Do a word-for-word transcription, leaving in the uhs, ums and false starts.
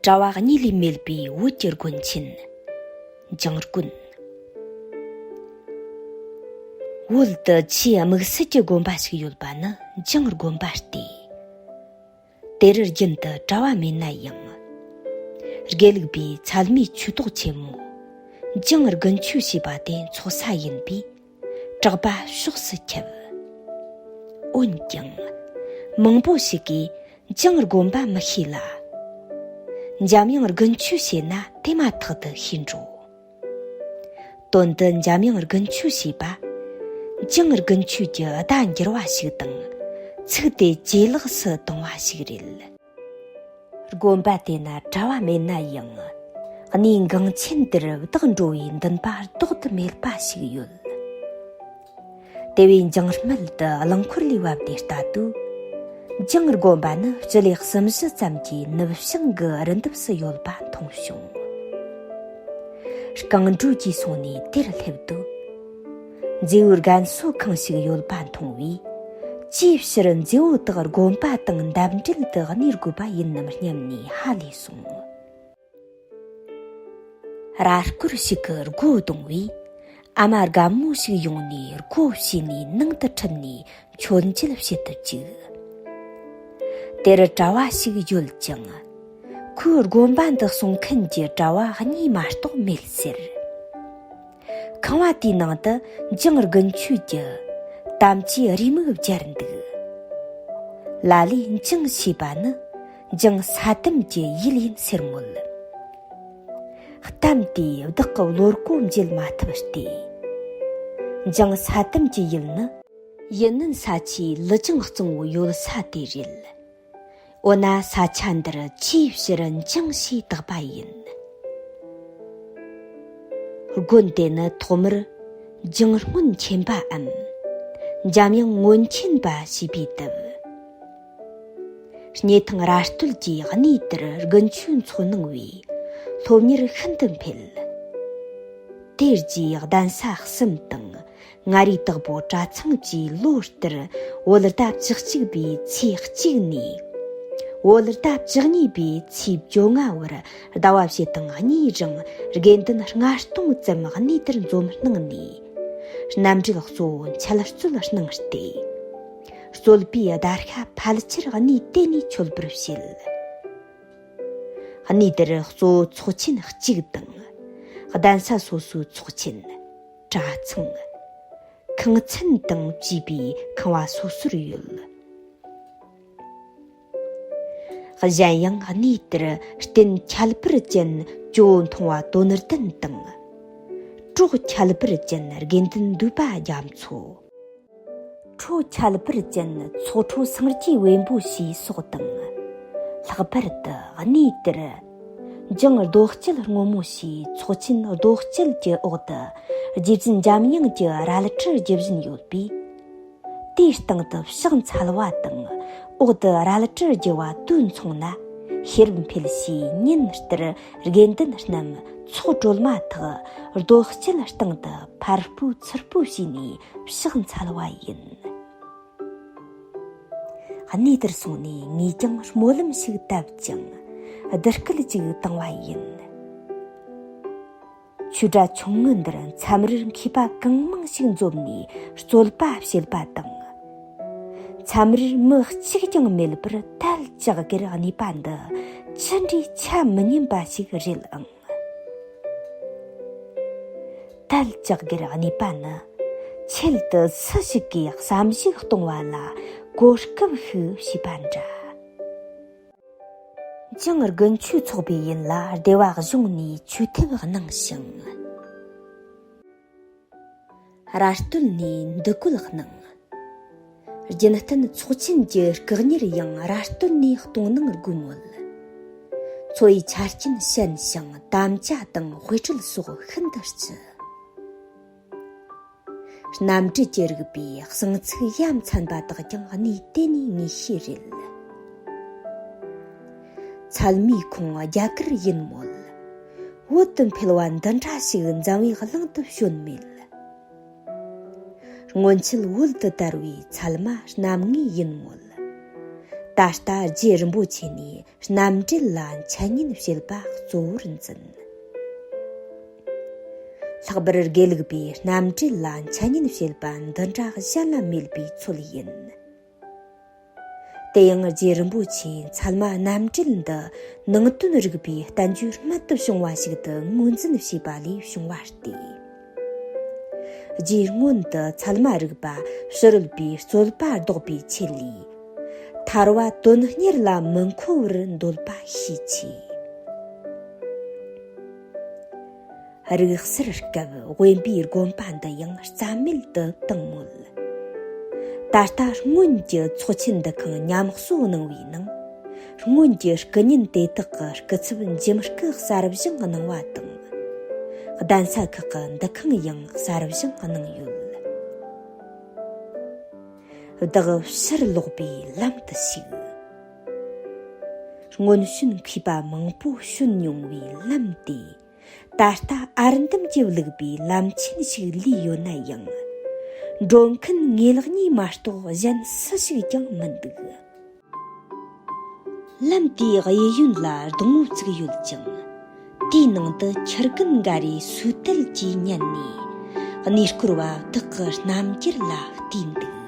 གྲྭ་བ་གཉིས་ལས་མེད་པའི་བོད་ཀྱི་དགོན་ཆེན། འཇང་དགོན། བོད་དུ་ཆེས་དམིགས་བསལ་གྱི་དགོན་པ་ཞིག་ཡོད་པ་ནི་འཇང་དགོན་པ་སྟེ། དེ་རུ་རྒྱུན་དུ་གྲྭ་བ་མེད་ན་ཡང་། དགེ་ལུགས་པའི་ཚད་མའི་ཆོས་ཐོག་ཆེན་མོ། འཇང་དགུན་ཆོས་ཞེས་པ་དེ་འཚོགས་ས་ཡིན་པས། གྲགས་པ་ཕྱོགས་སུ་ཁྱབ། འོན་ཀྱང་། མང་པོ་ཞིག་གིས་འཇང་དགོན་པ་མི་ཤེས་ལ། འཇམ་དབྱངས་དགུན་ཆོས་ཞེ་ན་དེ་མ་ཐག་ཏུ་ཤེས་འགྲོ། དོན་དུ་འཇམ་དབྱངས་དགུན་ཆོས་ཞེས་པ། འཇང་དགུན་ཆོས་ཀྱི་ཟླ་འགྱུར་བ་ཞིག་དང་། ཚིག་དེ་ཇེ་ལེགས་སུ་གཏོང་བ་ཞིག་རེད། དགོན་པ་དེ་ན་གྲྭ་བ་མེད་ན་ཡང་། གནས་འགངས་ཆེན་འདིར་བདག་འགྲོ་བའི་འདུན་པ་ལྡོག་ཏུ་མེད་པ་ཞིག་ཡོད། དེ་བས་འཇང་སྨད་དུ་རླངས་འཁོར་ལས་བབས་ཏེ་ལྟ་དུས། འཇང་དགོན་པ་ནི་སྤྱི་ལེ་གསུམ་བཞི་ཙམ་གྱི་ནུབ་བྱང་གི་རི་འདབས་སུ་ཡོད་པ་མཐོང་བྱུང་། རྐང་འགྲོས་ཀྱིས་སོང་ནས་དེར་སླེབས་དུས། མཛེས་པོའི་རྒན་གསོ་ཁང་ཞིག་ཡོད་པ་མཐོང་བས། ཅིའི་ཕྱིར་མཛེས་པོ་དག་དགོན་པ་དང་འདབས་འབྲེལ་དུ་གནས་དགོས་པ་ཡིན་ནམ་སྙམ་ནས་ཧ་ལས་སོང་། ར་སྐོར་ཞིག་གི་སྒོ་བརྡུངས་པས། ཨ་མ་རྒན་མོ་ཞིག་ཡོང་ནས་སྒོ་ཕྱེ་ནས་ནང་དུ་ཁྲིད་ནས་མཆོད་མཇལ་བྱེད་དུ་བཅུག་དེར་གྲྭ་བ་ཞིག་ཡོད་ཀྱང་། ཁོའི་དགོན་པ་འདི་སྲུང་མཁན་གྱི་གྲྭ་བ་གཉིས་མ་གཏོགས་མེད་ཟེར། ཁང་བ་དེའི་ནང་དུ་འཇང་དགུན་ཆོས་ཀྱི་དམ་བཅའི་རེའུ་མིག་སྦྱར་འདུག་ལ་ལས་འཇང་ཞེས་པ་ནི་འཇང་ས་དམ་གྱི་ཡུལ་ཡིན་ཟེར་མོད། གཏམ་དེས་བདག་གི་བློར་གོ་འཇལ་མ་ཐུབ་སྟེ། འཇང་ས་དམ་གྱི་ཡུལ་ནི། ཡུན་ནན་ས་ཆའི་ལི་ཅང་གཙང་བོ་ཡོད་ས་དེ་རེད། འོ་ན་ས་ཆ་འདིར་ཆེས་ཕྱིར་འཇང་ཞེས་བཏགས་པ་ཡིན། དགོན་དེ་ནི་ཐོག་མར་འཇང་སྔོན་ཆེན་པའམ་འཇམ་དབྱངས་སྔོན་ཆེན་པ་ཞེས་པའི་དུས། སྙེ་ཐང་ར་སྟོད་ཀྱིས་གནས་དེར་དགུན་ཆོས་འཚོགས་གནང་བས་སློབ་གཉེར་ཤིན་ཏུ་འཕེལ། དེ་རྗེས་གདན་ས་གསུམ་དང་། མངའ་རིས་དྭགས་པོ་གྲྭ་ཚང་བཅས་ལོ་ལྟར་བོད་ཟླ་བཅུ་གཅིག་པའི་ཚེས་གཅིག་ནས་བོད་ཟླ་བཅུ་གཉིས་པའི་ཚེས་བཅོ་ལྔ་བར་ཟླ་བ་ཕྱེད་དང་གཉིས་རིང་དགེ་འདུན་ལྔ་སྟོང་ཙམ་གནས་དེར་འཛོམས་གནང་ནས། རྣམ་འགྲེལ་གཙོ་བོ་འཆད་རྩོད་གནང་སྟེ། རྩོད་པའི་བརྡར་ཤ་ཕལ་ཆེར་གནས་དེ་ནས་མཆོད་པར་བྱེད། གནས་དེར་གཙོ་བོ་ཚོགས་ཆེན་གཅིག་དང་། གདན་ས་སོ་སོའི་ཚོགས་ཆེན། གྲྭ་ཚང་། ཁང་ཚན་དང་བཅས་པའི་ཁང་བ་སོ་སོར་ཡོད། གཞན་ཡང་གནས་དེར་རྟེན་ཁྱད་པར་ཅན་ཇོ་བོ་མཐོང་བ་དོན་ལྡན་དང་། གྲོགས་ཁྱད་པར་ཅན་དགེ་འདུན་འདུས་པ་རྒྱ་མཚོ། ཁྲོ་ཁྱད་པར་ཅན་ཚོགས་ཁྲོ་སངས་རྒྱས་བེམ་པོ་ཞེས་སོགས་དང་། ལྷག་པར་དུ་གནས་དེར། འཇང་རྡོ་རྐྱལ་སྔོན་མོ་ཞེས་ཚོགས་ཆེན་རྡོ་རྐྱལ་གྱི་འོག་ཏུ་རྗེ་བཙུན་འཇམ་དབྱངས་ཀྱི་རལ་གྲི་རྒྱུ་བཞིན་ཡོད་པས། དེའི་སྟེང་དུ་ཕྱག་འཚལ་བ་དང་འོག་ཏུ་རལ་གྲི་རྒྱུ་བ་དུས་མཚུངས་ན་ཤེས་རབ་འཕེལ་ཞེས་ཉིན་ལྟར་དགེ་འདུན་རྣམས་ཚོགས་གྲོལ་མ་ཐག་རྡོ་རྐྱལ་སྟེང་དུ་ཕར་སྤོས་ཚུར་སྤོས་བྱས་ནས་ཕྱག་འཚལ་བ་ཡིན། གནས་དེར་སོང་ནས་ངས་ཀྱང་སྨོན་ལམ་ཞིག་བཏབ་ཅིང་བསྡུ་སྐུལ་ཅིག་བཏང་བ་ཡིན། ཆོས་གྲྭ་ཆུང་ངུ་འདིར་མཚམས་རེར་མཁས་པ་གང་མང་ཞིག་འཛོམས་ནས་རྩོད་པ་བྱེད་པ་དང་། མཚམས་རེར་མི་གཅིག་ཀྱང་མེད་པར་དལ་ཅག་གེར་གནས་པ་འདི་ཅི་འདྲའི་ཆ་མི་མཉམ་པ་ཞིག་རེད་ཨང་། དལ་ཅག་གེར་གནས་པ་ནི་ཆེད་དུ་སུ་ཞིག་གིས་བསམ་གཞིག་གཏོང་བ་ལ་གོ་སྐབས་ཤིག་བྱས་པ་འདྲ། འཇང་དགུན་ཆོས་ཚོགས་པའི་ཡུན་ལ་སྡེ་བ་གཞུང་ནས་ཆོས་ཐེབས་གནང་ཞིང་། ར་སྟོད་ནས་འདུ་བཀོད་གནང་། རྒྱུན་གཏན་ཚོགས་ཆེན་གྱི་སྐུ་གཉེར་ཡང་ར་སྟོད་ནས་གཏོང་གནང་དགོས་མོད། འཚོ་བའི་ཆ་རྐྱེན་ཞན་ཞིང་དམ་བཅའ་དང་དཔེ་ཁྲིད་སོགས་ཤིན་ཏུ་ལྕི། རྣམ་འགྲེལ་གྱི་རིགས་པའི་གསང་ཚིག་ཡ་མཚན་པ་དག་ཀྱང་གནས་དེ་ནས་ངེས་ཤེས་རེད། ཚད་མའི་ཁོངས་རྒྱ་གར་ཡིན་མོད། བོད་དུ་འཕེལ་བ་འདི་འདྲ་ཞིག་འཛམ་བུའི་གླིང་དུ་བྱོན་མེད། སྔོན་ཆད་བོད་དུ་དར་བའི་ཚད་མ་རྣམ་ངེས་ཡིན་མོད། ད་ལྟ་རྗེ་རིན་པོ་ཆེ་ནས་རྣམ་འགྲེལ་ལ་འཆད་ཉན་བྱེད་པ་གཙོ་བོར་འཛིན། ལྷག་པར་དགེ་ལུགས་པའི་རྣམ་འགྲེལ་ལ་འཆད་ཉན་བྱེད་པ་འདི་འདྲ་གཞན་ལ་མེད་པའི་ཚུལ་ཡིན། དེ་ཡང་རྗེ་རིན་པོ་ཆེས་ཚད་མ་རྣམ་འགྲེལ་འདི་ནང་དོན་རིག་པའི་བསྟན་བཅོས་རྨད་དུ་བྱུང་བ་ཞིག་ཏུ་ངོས་འཛིན་བྱས་པ་ལས་བྱུང་བ་སྟེ། རྗེའི་སྔོན་དུ་ཚད་མ་རིག་པ་ཕྱི་རོལ་པའི་རྩོད་པ་ཟློག་པའི་ཆེད་ལས། ཐར་བ་དོན་གཉེར་ལ་མི་མཁོ་བར་འདོད་པ་ཤས་ཆེ། རིག་གསར་སྐབས་དབེན་པའི་དགོན་པ་འདི་ཡང་རྩ་མེད་དུ་བཏང་མོད། ད་ལྟ་སྔོན་གྱི་ཚོགས་ཆེན་འདུ་ཁང་ཉམས་གསོ་གནང་བའི་ནང་། སྔོན་གྱི་སྐུ་བརྙན་དེ་དག་གི་སྐུ་ཚབ་འཇིམ་སྐུ་གསར་བཞེངས་གནང་བ་དང་། གདན་ས་ཁག་གི་འདུ་ཁང་ཡང་གསར་བཞེངས་གནང་ཡོད། བདག་ཕྱིར་ལོག་པའི་ལམ་དུ་ཞུགས། སྔོན་བྱོན་མཁས་པ་མང་པོ་བྱོན་མྱོང་བའི་ལམ་དེ། ད་ལྟ་ཨར་འདམ་གྱིས་བླུགས་པའི་ལམ་ཆེན་ཞིག་ལུས་ཡོད་ན་ཡང་། འགྲོ་མཁན་ངེད་གཉིས་མ་གཏོགས་གཞན་སུ་ཞིག་ཀྱང་མི་འདུག། ལམ་དེའི་གཡས་གཡོན་ལ་སྡོང་བོ་བཙུགས་ཡོད་ཅིང་། དེའི་ནང་དུ་ཁྱི་རྒན་འགའ་རེས་སོས་དལ་གྱིས་ཉལ་ནས། གནས་སྐོར་བ་བདག་གི་རྣམ་འགྱུར་ལ་བལྟས་འདུག།